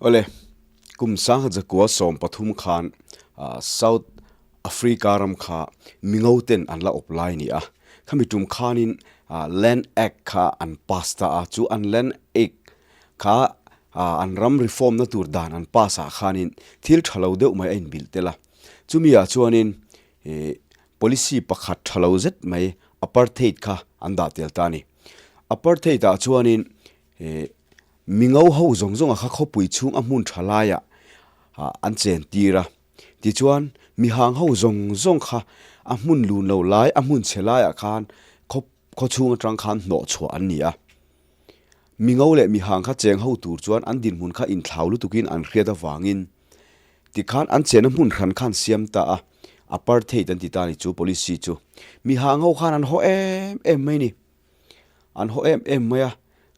Awle, kum 1913 khan South Africa ram kha mingo ten an la awp lai ni a. Khami tum khanin Land Act kha an pass ta a, chu an Land Act kha an ram reform na tur dan an pass ah khanin thil tha lo deuh mai a inbilh tel a. Chumi ah chuanin policy pakhat tha lo zet mai apartheid kha an dah tel ta a ni. Apartheid ah chuanin Mingo ho zawng zawnga kha khawpui chhung a hmun tha laiah an chen tir a. Tichuan, mihang ho zawng zawng kha a hmun lun lo lai, a hmun chhe laiah khan khaw khaw chhung atang khan hnawh chhuah an ni a. Mingo leh mihang kha cheng ho tur chuan an dinhmun kha inthlau lutukin an hriat avangin tikhan an chena hmun hran khan siam ta a, apartheid an ti ta a ni chu policy chu. Mihang ho khan an haw em em mai ni. An haw em em mai a,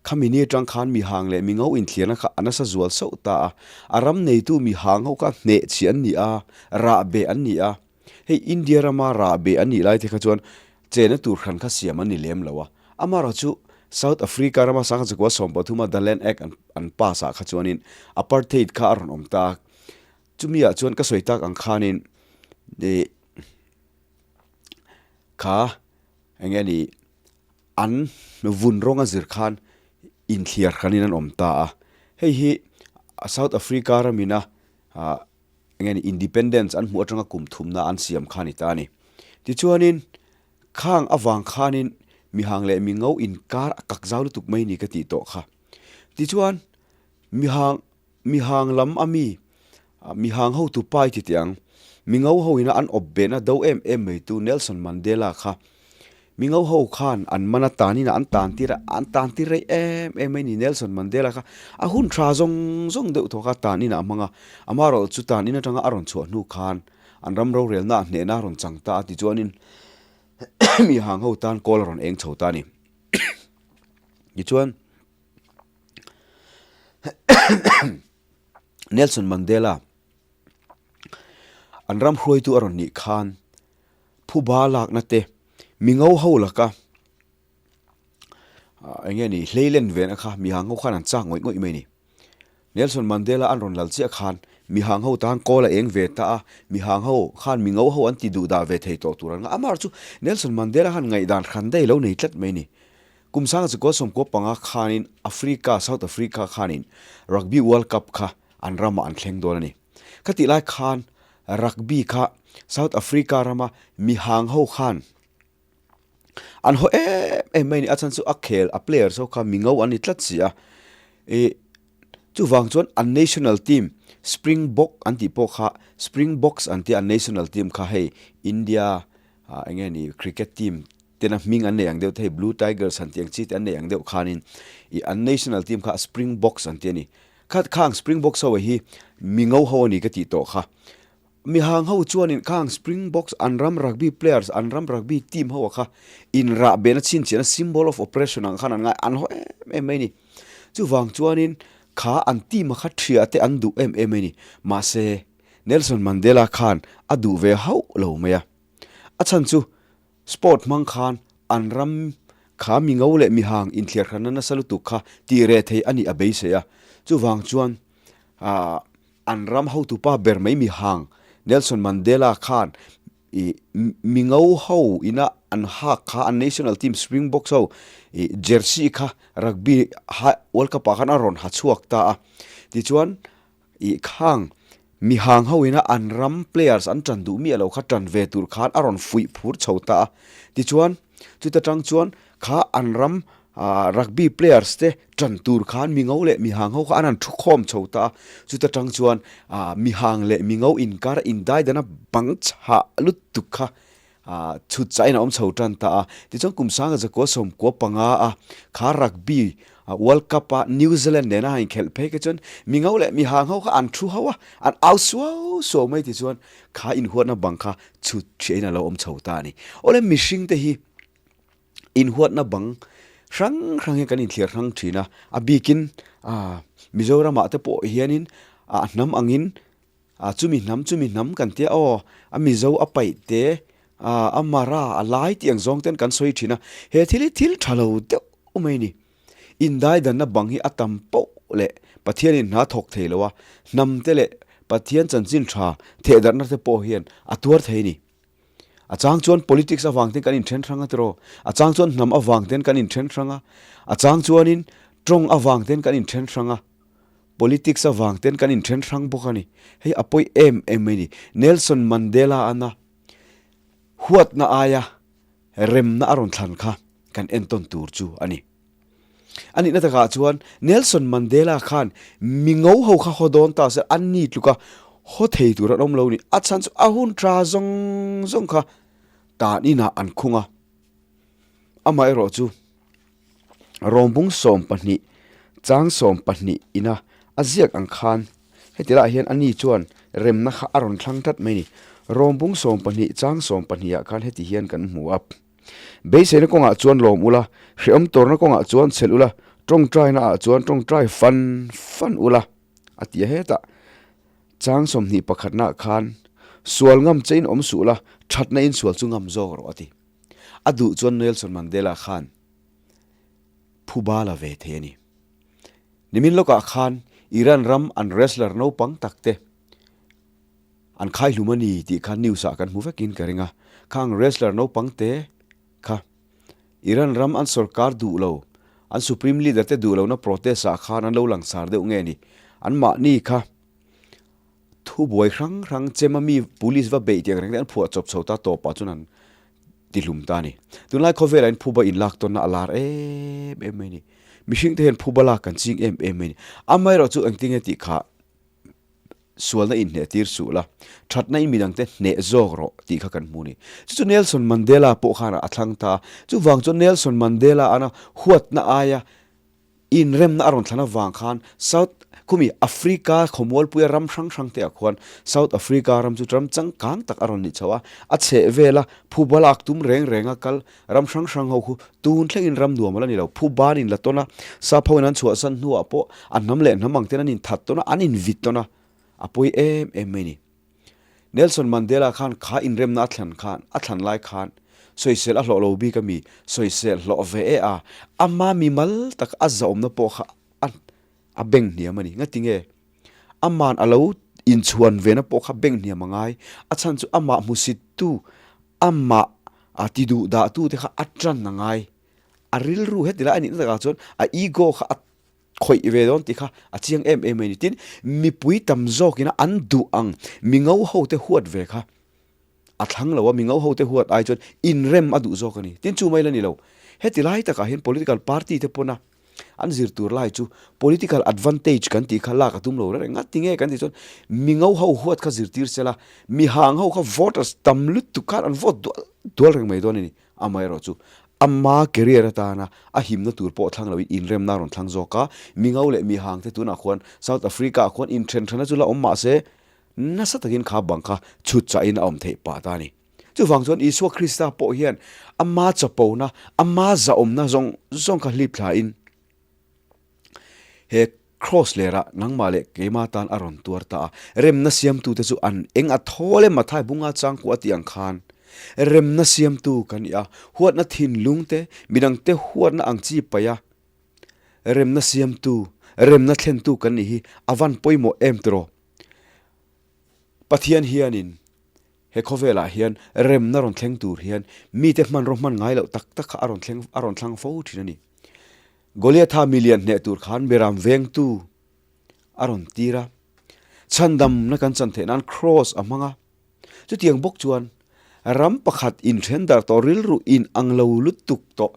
khami ni atang khan mi hang leh mi ngo inthiarna kha a nasa zual sauh ta a. A ram neitu mi hang ho kha hneh chhi an ni a, rah beh an ni a. Hei India rama rah beh an nih lai te kha chuan chena tur hran kha siam an ni lem lo a. Amaherawhchu South Africa rama sangha chakua 13 a The Land Act an pass ah kha chuanin apartheid kha a rawn awm ta a. Chumi ah chuan ka sawi tak ang khanin ih kha Eng nge ni, an vun rawng a zir khan inthliar hranin an awm ta a. Hei hi South Africa ramina eng nge ni independence an hmuh atanga kum thumna an siam kha a ni ta a ni. Tichuanin khang avang khanin mihang leh mingo inkar a kak zau lutuk mai ni ka tih tawh kha. Tichuan mihang Mihang lam a mi, mihang hotu pai ti teh ang. Mingo ho ina an awp behna do em em mai tu Nelson Mandela kha. Mingo ho khan an man a tan ina an tan tir a, an tan tir rei em em mai ni Nelson Mandela kha. A hun tha zawng zawng deuh thaw kha tan ina a hmang a, amaherawh chu tan in atanga a rawn chhuah hnu khan an ram rorelna a hnehna a rawn chang ta a tichuanin mihang ho tan kawl a rawn eng chho ta a ni. Tichuan. Nelson Mandela an ram hruaitu a rawn nih khan phuba lakna te mi ngo ho laka eng nge ni hleilen ve na kha mi hang ho khan an chak ngawih ngawih mai a ni. Nelson Mandela an rawn lal chiah khan mi hang ho tan kawl a eng ve ta a, mi hang ho khan mi ngo ho an ti duh dah ve thei tawh tur an ngah. Amah chu Nelson Mandela khan ngaihdan hran daih lo nei tlat mai a ni. Kum sanga chukua 95 khanin Africa, South Africa khanin Rugby World Cup kha an ramah an thleng dawn a ni. Khatih lai khan Rugby kha South Africa rama mihang ho khan an haw em em mai a ni. A chhan chu a khel, a players ho kha mingo an ni tlat si a. Ih chuvang chuan an national team Springbok an tih pawh kha Springboks an tia an national team kha hei India eng nge ni cricket team Tena hming an nei ang deuh te hei Blue Tigers han tih ang chi te an nei ang deuh khanin ih an national team kha Springboks an ti a ni. Kha khang Springboks ho hi mi ngo ho a ni ka tih tawh kha. Mi hang ho chuanin khang Springboks an ram rugby players an ram rugby team ho a kha inrah behna chhinchhiahna symbol of oppression ang khan an ngai an haw em em mai a ni. Chuvang chuanin kha an team a kha thiah te an duh em em mai a ni. Mahse Nelson Mandela khan a duh ve hauh lo mai a. A chhan chu Sport hmang khan an ram kha mi ngo leh mi hang inthliar hranna nasa lutuk kha tih reh thei a nih a beisei a. Chuvang chuan an ram hotupa ber mai mi hang Nelson Mandela khan ih mi ngo ho ina an hak kha an national team Springboks ho ih jersey kha rugby World Cup ah khan a rawn ha chhuak ta a. Tichuan Ih khang, mi hang ho ina an ram players an tan duh miah lo kha tan ve tur khan a rawn fuih phur chho ta a. Tichuan, chuta tang chuan kha an ram rugby players te tan tur khan mi ngo leh mi hang ho kha an han thu khawm chho ta a. Chuta tang chuan mi hang leh mi ngo inkar indaidana bang chhah lutuk kha Chhut chahin a awm chho tan ta a, tichuan kum sanga zakua 95 a kha rugby World Cup a New Zealand nena han inkhelh phei kha chuan mi ngo leh mi hang ho kha an thu ho a, an au suau suau mai tichuan kha inhuatna bang kha chhut thiahin a lo awm chho ta a ni. Awle mihring te hi inhuatna bang hrang hrang hian kan inthliar hrang thin a, a bikin Mizoramah te pawh hianin a hnam angin A chumi hnam chumi hnam kan tia aw, a Mizo a paih te, a Mara a lai tih ang zawng ten kan sawi thin a, he thil hi thil tha lo deuh mai a ni. Indaidanna bang hi a tam poh leh Pathianin hna thawk thei lo a, hnam te leh Pathian chanchin tha thehdarhna te pawh hian a tuar thei a ni. A chang chuan politics avang ten kan inthen hrang a tiraw, a chang chuan hnam avang ten kan inthen hrang a, a chang chuanin tawng avang ten kan inthen hrang a, politics avang ten kan inthen hrang bawk a ni. Hei a pawi em em mai a ni. Nelson Mandela ana huatna aia remna a rawn thlan kha kan entawn tur chu a ni. A nihna takah chuan Nelson Mandela khan mi ngo ho kha haw dawn ta se an ni tluka haw thei tur an awm lo ni. A chhan chu a hun tha zawng zawng kha tan inah an khung a. Amaherawh chu Rawmbung 12 chang 12 ina a ziak ang khan heti lah hian ani chuan remna kha a rawn thlang tlat mai a ni. Rawmbung 12 chang 12 ah khan heti hian kan hmu a. Beiseina kawngah chuan lawm ula, hrehawm tawrna kawngah chuan chhelh ula, tawngtaina ah chuan tawngtai fan fan ula, a ti a hetah. Chang 20 pakhatna ah khan, Sual ngam che in awm suh la, thatna in sual chu ngam zawk rawh, a ti. A duh chuan Nelson Mandela khan phuba la ve thei a ni. Nimin lawkah khan Iran ram an wrestler naupang tak te, An khai hlum a ni tih kha news ah kan hmu vekin ka ring a, khang wrestler naupang te kha Iran ram an sorkar duh lo, an supreme leader te duh lohna protest ah khan an lo langsar deuh nge ni, an mahni kha thubuai hrang hrang chem a mi police va beih tiang reng te an phuah chawp chho ta tawp ah chuan an ti hlum ta a ni. Tunlai khawvelah hian phuba inlak tawnna a lar em em mai a ni. Mihring te hian phuba lak kan ching em em mai a ni. Amaherawhchu engtinge tih kha Sualna inhneh tir suh la, thatna in midangte hneh zawk rawh tih kha kan hmu a ni. Chu chu Nelson Mandela pawh khan a thlang ta a, chuvang chuan Nelson Mandela ana huatna aia inremna a rawn thlan avang khan South khumi Africa khawmualpuia ram hrang hrang te ah khuan South Africa ram chu ram changkang tak a rawn nih chho a, a chheh vela phuba lak tum reng renga kal ram hrang hrang ho khu tun thlengin ram nuam a la ni lo. Phuba an inla tawn a, sap ho in an chhuahsan hnuah pawh a hnam leh hnam ang ten an inthat tawn a, an invit tawn a, a pawi em em mai a ni. Nelson Mandela khan kha inremna a thlan khan, a thlan lai khan sawisel a hlawh lo bik a mi, sawisel hlawh ve e a, ama mimal tak a zahawmna pawh kha a a beng hniam a ni. Ngatinge? Aman a lo inchhuan vena pawh kha beng hniam a ngai, a chhan chu amah hmusittu, amah a ti duh dahtu te kha a tan a ngai. A rilru heti lai a nihna takah chuan a ego kha a khawih ve dawn tih kha a chiang em em mai a ni. Tin, mipui tam zawkina an duh ang mi ngo ho te huat ve kha a thlang lo a, mi ngo ho te huat ai chuan inrem a duh zawk a ni. Tin, chu mai la ni lo. Heti lai takah hian political party te pawna an zir tur lai chu political advantage kan tih kha lak a tum lo reng reng. Ngati nge kan tih chuan mi ngo ho huat kha zirtir se la, mi hang ho kha voters tam lutuk khan an vote dual dual reng mai dawn a ni. Amaherawh chu ama career atana a himna tur pawh thlang loin inremna a rawn thlang zawk a, mi ngo leh mi hang te tunah khuan South Africa ah khuan inthen thana chu la awm mah se nasa takin kha bang kha chhut chahin a awm theih pah ta a ni. Chuvang chuan Isua Krista pawh hian ama chapona, ama zahawmna zawng zawng kha hlip thlain he Kraws lerah nangmah leh keimah tan a rawn tuar ta a, remna siamtute chu an eng a thawl em Mathai bunga changkua a tih ang khan remna siamtu kan ni a, huatna thinlung te, midangte huatna ang chi paih a, remna siamtu, remna thlentu kan nih hi a van pawimawh em tiraw? Pathian hianin he khawvelah hian remna rawn thleng tur hian mite hmanraw hman ngai loh tak tak kha a rawn thleng a rawn thlang fo thin a ni. Goliatha milian hneh tur khan Beram vengtu a rawn tir a, chhandamna kan chan theih nan Kraws a hmang a. Chutiang bawk chuan ram pakhat inthen darh tawh rilru in ang lo lutuk tawh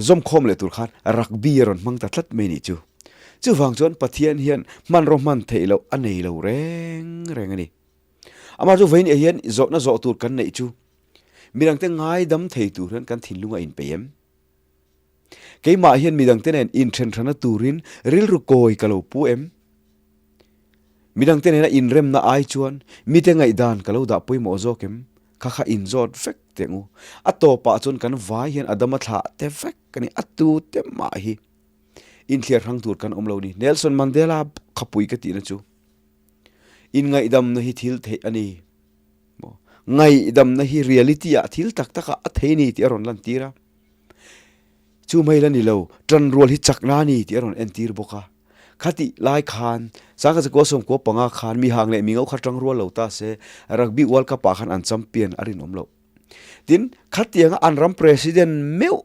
zawmkhawm leh tur khan rugby a rawn hmang ta tlat mai nih chu. Chuvang chuan Pathian hian hmanraw hman theih loh a nei lo reng reng a ni. Amah chu vawiin hian zawhna zawh tur kan neih chu midangte ngaidam thei tur hian kan thinlung a inpeih em? Keimah hian midangte nen inthenhrana turin rilru kawi ka lo pu em? Midangte nena inremna ai chuan mite ngaihdan ka lo dah pawimawh zawk em? Kha kha inzawt vek teh ngu. A tawpah chuan kan vai hian Adama thlah te vek a ni, a tu te mah hi inthliar hrang tur kan awm lo ni. Nelson Mandela khapui ka tihna chu inngaihdamna hi thil theih a ni. Ngaihdamna hi reality ah thil tak takah a thei a ni tih a rawn lantir a. Chu mai la ni lo, ṭanrual hi chakna a ni tih a rawn entir bawk a. Khatih lai khan, Sangha Zakua 95 khan mi hang leh mi ngo kha ṭangrual lo ta se, Rugby World Cup ah khan an champion a rinawm loh. Tin, khatianga an ram President meuh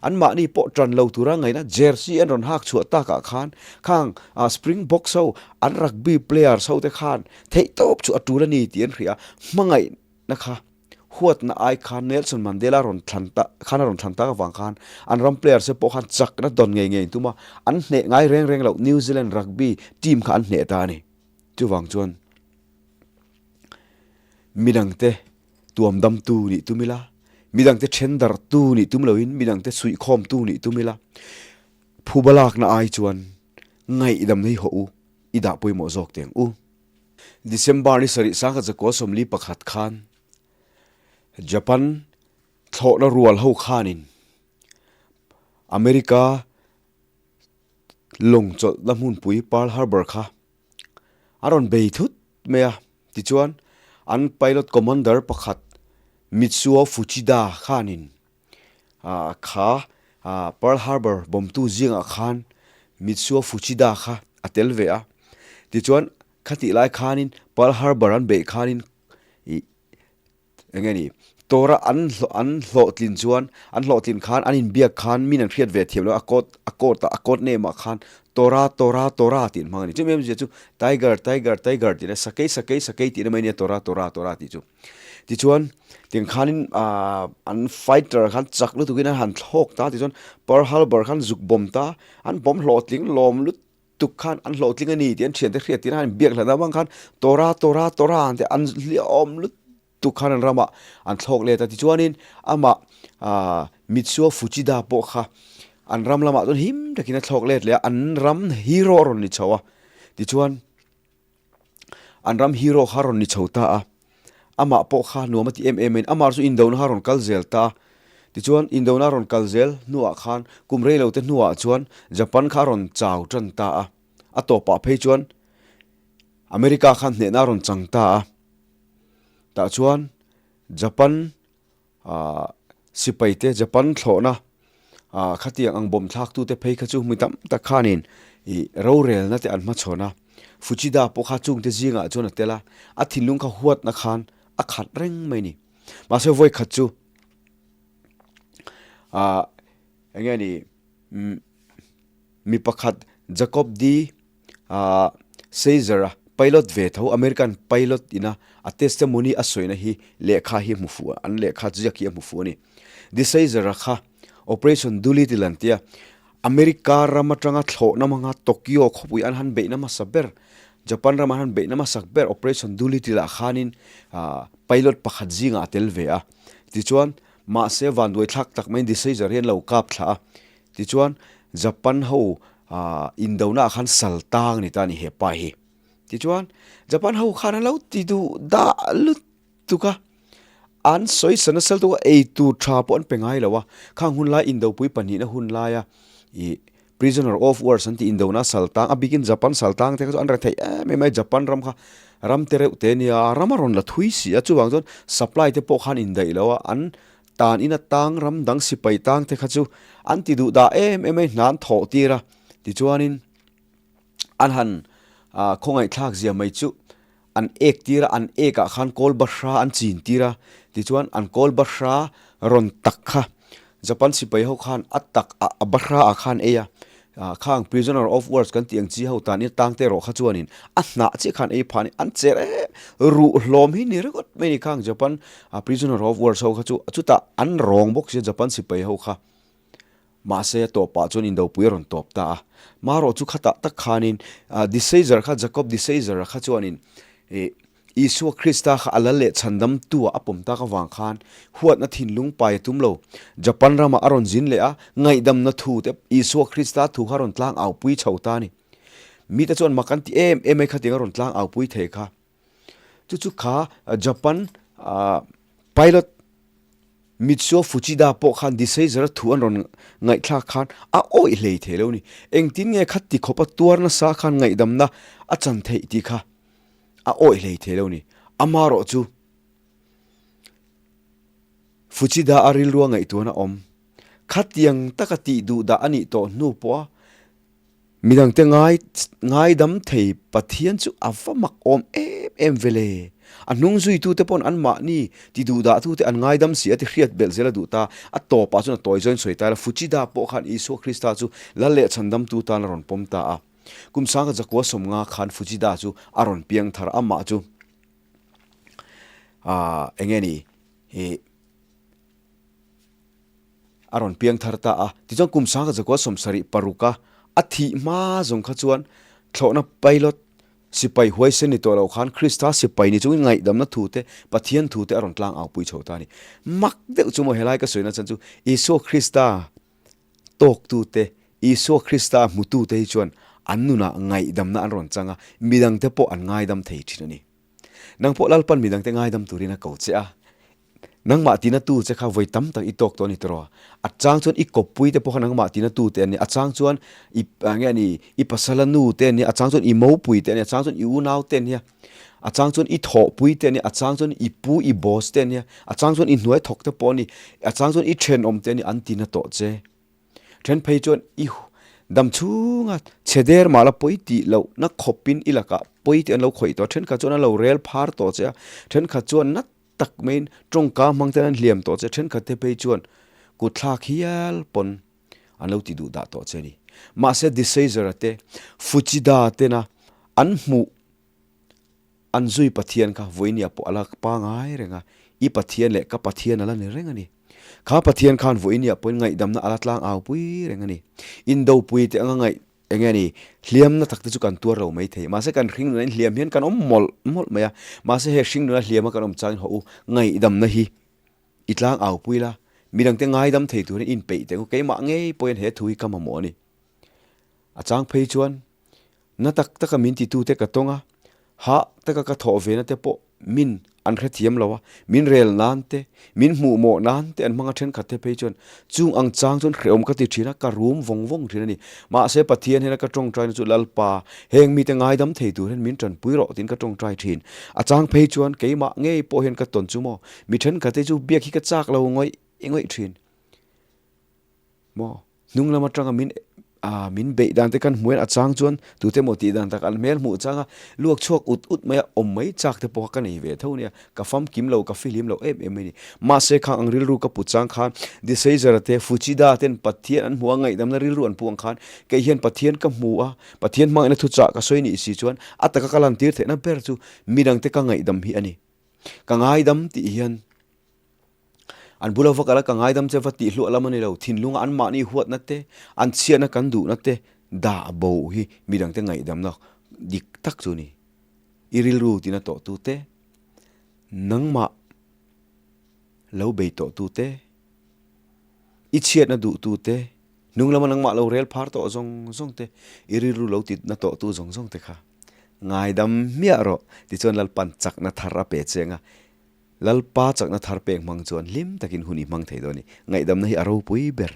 anmahni pawh ṭan lo tura ngaihna jersey an rawn hak chhuah takah khan khang Springboks ho, an rugby players ho te khan theihtawp chu a ṭul a ni tih an hria a, hmangaihna kha huatna ai khan Nelson Mandela rawn thlan ta khan a rawn thlan tak avang khan an ram players te pawh khan chakna dawn ngei ngei tum a, an hneh ngai reng reng loh New Zealand rugby team kha an hneh ta a ni. Chuvang chuan midangte tuam damtu nih tum ila, midangte then darhtu nih tum loin midangte suihkhawmtu nih tum ila, phuba lakna ai chuan ngaihdamna hi hawh u, i dah pawimawh zawk teng u. December ni sarih sangkhat zakua 41 khan Japan thlawhna rual ho khanin America lawng chawlhna hmunpui Pearl Harbor kha a rawn bei thut mai a. Tichuan an pilot commander pakhat Mitsuo Fuchida khanin Kha Pearl Harbor bawmtu zingah khan Mitsuo Fuchida kha a tel ve a. Tichuan, khatih lai khanin Pearl Harbor an beih khanin ih eng nge ni, Torah an an hlawhtlin chuan an hlawhtlin khan an inbiak khan min an hriat ve thiam lo a code a code ah a code name ah khan Torah Torah Torah tih an hmang a ni. Chumi awmzia chu Tiger Tiger Tiger tih a Sakei Sakei Sakei tihna mai ania Torah Torah Torah tih chu. Tichuan tiang khanin ahh an fighter khan chak lutukin an han thlawk ta tichuan Pearl Harbor khan zuk bawm ta, an bawm hlawhtling lawm lutuk khan an hlawhtling a ni tih an thiante hriat tirh a han inbiak hlan avang khan Torah Torah Torah ang te an hliahawm lutuk khan an ramah an thlawk let a tichuanin amah ahh Mitsuo Fuchida pawh kha an ram lamah chuan him takin a thlawk let leh a an ram hero a rawn ni chho a tichuan. An ram hero kha rawn ni chho ta a, amah pawh kha nuam a ti em em in amah chu indona kha rawn kal zel ta a. Tichuan indona rawn kal zel hnuah khan kum rei lo te hnuah chuan Japan kha a rawn chau tan ta a, a tawpah phei chuan America khan hnehna a rawn chang ta a. Tah chuan Japan Ahh sipai te Japan thlawhna ahh khatiang ang bawm thlak tute phei kha chu mi tam tak khanin ih rorelna te an hmachhawn a, Fuchida pawh kha chungte zingah chuan a tel a, a thinlung kha huatna khan a khat reng mai a ni. Mahse vawi khat chu ahh eng nge ni umm mi pakhat Jacob D. Ahh Seizer a pilot ve tho American pilot ina a testimony a sawina hi lehkha hi a hmu fuh a, an lehkha ziak hi a hmu fuh a ni. De Seizer a kha Operation Doolittle an tia America ram atanga thlawhna hmanga Tokyo khawpui an han beihna hmasa ber Japan rama an han beihna hmasak ber Operation Doolittle ah khanin ahh pilot pakhat zingah a tel ve a. Tichuan mahse vanduai thlak tak maiin De Seizer hi an lo kap thlah a. Tichuan Japan ho indona ah khan sal tang ni ta a ni hepa hi. Tichuan Japan ho khan an lo ti duh dah lutuk a, an sawi sa nasa lutuk a, ei tur tha pawh an pe ngai lo a. Khang hun lai indopui pahnihna hun laia ih prisoner of wars an tih indona sal tang a bikin Japan sal tang te kha chu an rethei em em a, Japan ram kha ram te reuh te nia ram a rawn la thui si a, chuvang chuan supply te pawh khan indaih lo a, an Tan ina tang ram dang sipai tang te kha chu an ti duh dah em em a, hna an thawh tir a, tichuanin an han khawngaihthlak zia mai chu an ek tir a, an ek ah khan kawl bahra an chin tir a, tichuan an kawl bahra rawn tak kha Japan sipai ho khan a tak ah a bahra ah khan ei a, Khang prisoner of wars kan tih ang chi ho tan ina tang te erawh kha chuanin a hnah chiah khan ei phah a ni. An cher em ruh hlawm hi ni ringawt mai a ni khang Japan prisoner of wars ho kha chu chutah an rawng bawk sia Japan sipai ho kha. Mahse a tawpah chuan indopui a rawn tawp ta a. Marawh chu khatah tak khanin De Seizer kha Jacob De Seizer-a kha chuanin ih Isua Krista kha a lal leh chhandamtu ah a pawm tak avang khan huatna thinlung pai a tum lo. Japan ramah a rawn zin leh a, ngaihdamna thu te Isua Krista thu kha a rawn tlang au pui chho ta a ni. Mite chuan mak an ti em em mai khatiang a rawn tlang au pui thei kha. Chu chu kha Japan pilot Mitsuo Fuchida pawh khan Deceizer-a thu an rawn ngaihthlak khan a awih hlei thei lo a ni. Engtin nge kha ti khawpa tuar nasa khan ngaihdamna a chan theih tih kha a awih hlei thei lo a ni. Amarawh chu Fuchida a rilrua ngaihtuahna awm. Khatiang taka tih duh dah a nih tawh hnu pawha midangte ngai ngaidam thei Pathian chu a va mak awm em em ve le. A hnung zuitute pawn anmahni ti duh dahtute an ngaidam si a ti hriat belh zel a duh ta. A tawpah chuan a tawi zawin sawi ta ila Fuchida pawh khan Isua Krista chu lal leh chhandamtu tan a rawn pawm ta a. Kum sanga zakua sawmnga khan Fuchida chu a rawn piang thar a, amah chu aah eng nge ni ih a rawn piang thar ta a. Tichuan kum sanga zakua 76 a a thih hma zawng kha chuan thlawhna pilot sipai huaisen ni tawh loh khan Krista sipai ni chungin ngaihdamna thu te Pathian thu te a rawn tlang au pui chho ta a ni. Mak deuh chu maw helai ka sawina chan chu Isua Krista Tawktute, Isua Krista hmutute hi chuan an nunah ngaihdamna an rawn chang a, midangte pawh an ngaidam thei thin a ni. Nang pawh Lalpan midangte ngaidam turin a ko che a, nangmah tina tu che kha vawi tam tak i tawk tawh a ni tawh. A chang chuan i kawppuite pawh kha nangmah tina tute an ni, a chang chuan i nge a ni, i pasala nu te an ni, a chang chuan i mopui te an ni, a chang chuan i unau te an ni a. A chang chuan i thawhpui te a nia, a chang chuan i pu i boss te a nia, a chang chuan i hnuai thawk te pawh a ni, a chang chuan i thenawm te a ni, an ti na tawh che. Then phei chuan i dam chhunga chhe der mah la pawi tih loh na khawpin i lakah pawi tih an lo khawih tawh a, thenkhat chuan an lo rel phar tawh che a, thenkhat chuan nat tak maiin tawngka hmang ten an hliam tawh che, thenkhat te phei chuan kutthlak hial pawn an lo ti duh dah tawh che a ni. Mahse Desager-a te, Fuchida tena an hmuh An zui Pathian kha vawinia pawh a la pangai reng a, i Pathian leh ka Pathian a la ni reng a ni. Kha Pathian khan vawinia pawhin ngaihdamna a la tlang au pui reng a ni. Indopui te anga ngaih eng nge ni, hliamna tak te chu kan tuar lo mai thei. Mahse kan hringnuna in hliam hian kan awm mawlh mawlh mai a, mahse he hringnuna hliama kan awm changin hawh u, ngaihdamna hi i tlang au pui la, midangte ngaidam thei turin inpeih teh ang u, keimah ngei pawhin he thu hi ka mamawh a ni. A chang phei chuan Na tak taka min titute ka tawng a, hah taka ka thawh ve na te pawh min an hrethiam lo a, min rel nan te, min hmuh mawh nan te an hmang a thenkhat te phei chuan chung ang chang chuan hrehawm ka ti thin a, ka rum vawng vawng thin a ni. Mahse Pathian hian a ka tawngtaina chu Lalpa, heng mite ngaidam thei tur hian min tanpui rawh tiin ka tawngtai thin. A chang phei chuan keimah ngei pawh hian ka tawn chu maw, mi thenkhat te chu biak hi ka chak lo ngawih ngawih thin maw? Hnung lam atanga min ah min beih dan te kan hmuh hian a chang chuan tute emaw tih dan tak an hmel hmuh changa luak chhuak ut ut mai a awm mai chak te pawh kha ka nei ve tho nia ka famkim lo ka fihlim lo em em mai ni. Mahse khang ang rilru ka put chang khan Desager te Fuchida ten Pathian an hmuh a ngaihdamna rilru an pu ang khan kei hian Pathian ka hmu a Pathian hmangaihna thuchah ka sawi nih si chuan a taka ka lantir theihna ber chu midangte ka ngaihdam hi a ni. Ka ngaidam tih hian An bula va kal a, ka ngaidam che va tih hluah lam a ni lo. Thinlunga anmahni huatna te, an chhiatna kan duhna te dah bo hi midangte ngaihdamna dik tak chu a ni. I rilru tina tawhtu te, nangmah lo bei tawhtu te, i chhiatna duhtu te, hnung lama nangmah lo rel phar tawh zawng zawng te, i rilru lo titna tawhtu zawng zawng te kha ngaidam hmiah rawh. Tichuan Lalpan chakna thar a pe che ang a. Lalpa chakna thar pek hmang chuan hlim takin hun i hmang thei dawn a ni. Ngaihdamna hi a ropui ber.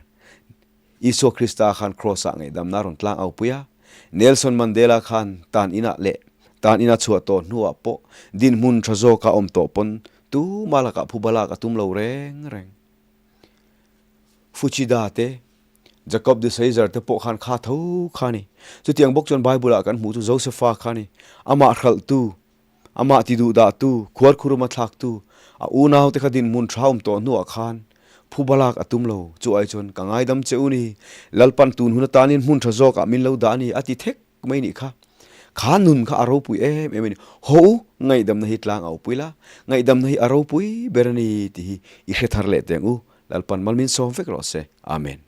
Isua Krista khan Kraws-ah ngaihdamna a rawn tlang au pui a. Nelson Mandela khan tan inah leh tan ina chhuah tawh hnuah pawh dinhmun tha zawka awm tawh pawn tuma lakah phuba lak a tum lo reng reng. Fuchida te, Jacob de Seizer te pawh khan kha tho kha a ni. Chutiang bawk chuan Bible-ah kan hmuh chu Josefa kha a ni. Amah hralhtu Amah ti duh dahtu, khuarkhuruma thlaktu, a unaute kha dinhmun tha awm tawh hnuah khan phuba lak a tum lo. Chu ai chuan, Ka ngaidam che u ni, Lalpan tun hun atanin hmun tha zawkah min lo dah a ni, a ti thek mai nih kha. Kha nun kha a ropui em em a ni. Haw u, ngaihdamna hi tlang au pui la, ngaihdamna hi a ropui ber a ni tih hi i hre thar leh teng u. Lalpan mal min sawm vek rawh se. Amen.